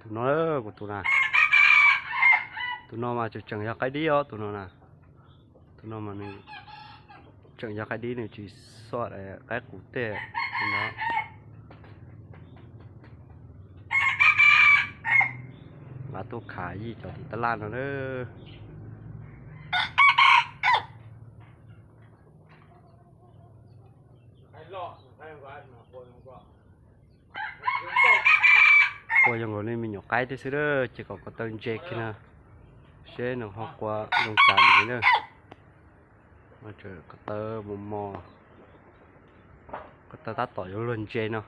Tus no, kuv tus na, tus no mas tseem tseem yog qaib dib os, tus no na. Tus no mas nws tseem yog qaib dib, nws tsis xoj qaib qus tej no. Nqa tuaj khav yij cov tim tab laj no na. Qua zoo nkaus li me nyuam qaib thiab xwb a, ces kom ko taw ntse kiag na, seb nws ho qua zoo cas ntxiv na. Ko taw mos mos, ko taw tab tom yuav luag ntse no.